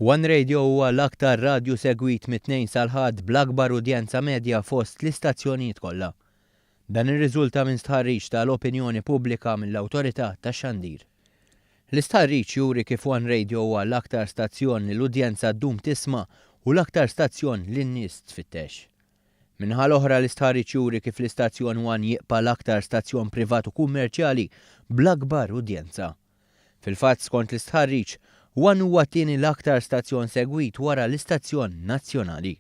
One Radio huwa l-aktar radju segwit mit-Tnejn sal-Ħadd bl-akbar udjenza medja fost l-istazzjonijiet kollha. Dan irriżulta minn stħarriġ ta' l-opinjoni pubblika mill-Awtorità tax-Xandir. L-istħarriġ juri kif One Radio huwa l-aktar stazzjon li l-udjenza ddum tisma' u l-aktar stazzjon li n-nies tfittex. Min-naħa l-oħra l-istħarriġ juri kif l-istazzjon One jibqa' l-aktar stazzjon privat u kummerċjali bl-akbar udjenza. Fil-fatt, skont l-istħarriġ, One huwa t-tieni l-aktar stazzjon segwit wara l-istazzjon nazzjonali.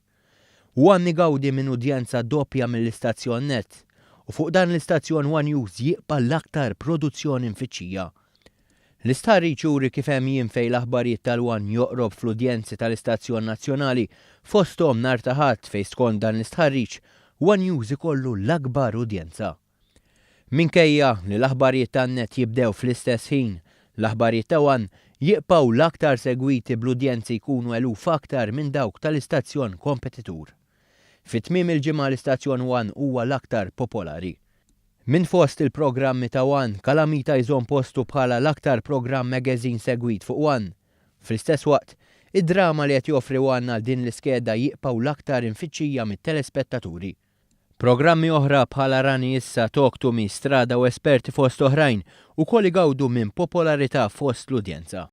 One igawdi minn udjenza doppja mill-istazzjon Net, u fuq dan l-istazzjon One News jibqa' l-aktar produzzjoni mfittxija. L-istħarriġ juri kif hemm jiem fejn l-aħbarijiet tal-One joqrob fl-udjenzi tal-istazzjon nazzjonali, fosthom nhar ta' Ħadd fejn skont dan l-istħarriġ, One News ikollu l-akbar udjenza. Minkejja li l-aħbarijiet tan-Net jibdew fl-istess ħin, l-aħbarijiet ta' One jibqgħu l-aktar segwiti bl-udjenzi jkunu eluf aktar minn dawk tal-istazzjon kompetitur. Fi tmiem il-ġimgħa l-istazzjon One huwa l-aktar popolari. Minn fost il-programmi ta' One, Kalamita jżomm postu bħala l-aktar programm magazine segwit fuq One. Fl-istess waqt, id-drama li qed joffri One għal din l-iskeda jibqgħu l-aktar imfittxija mit-telespettaturi. Programmi oħra bħal Arani Issa, Talk to Me, Strada u Esperti fost oħrajn ukoll igawdu minn popolarità fost l-udjenza.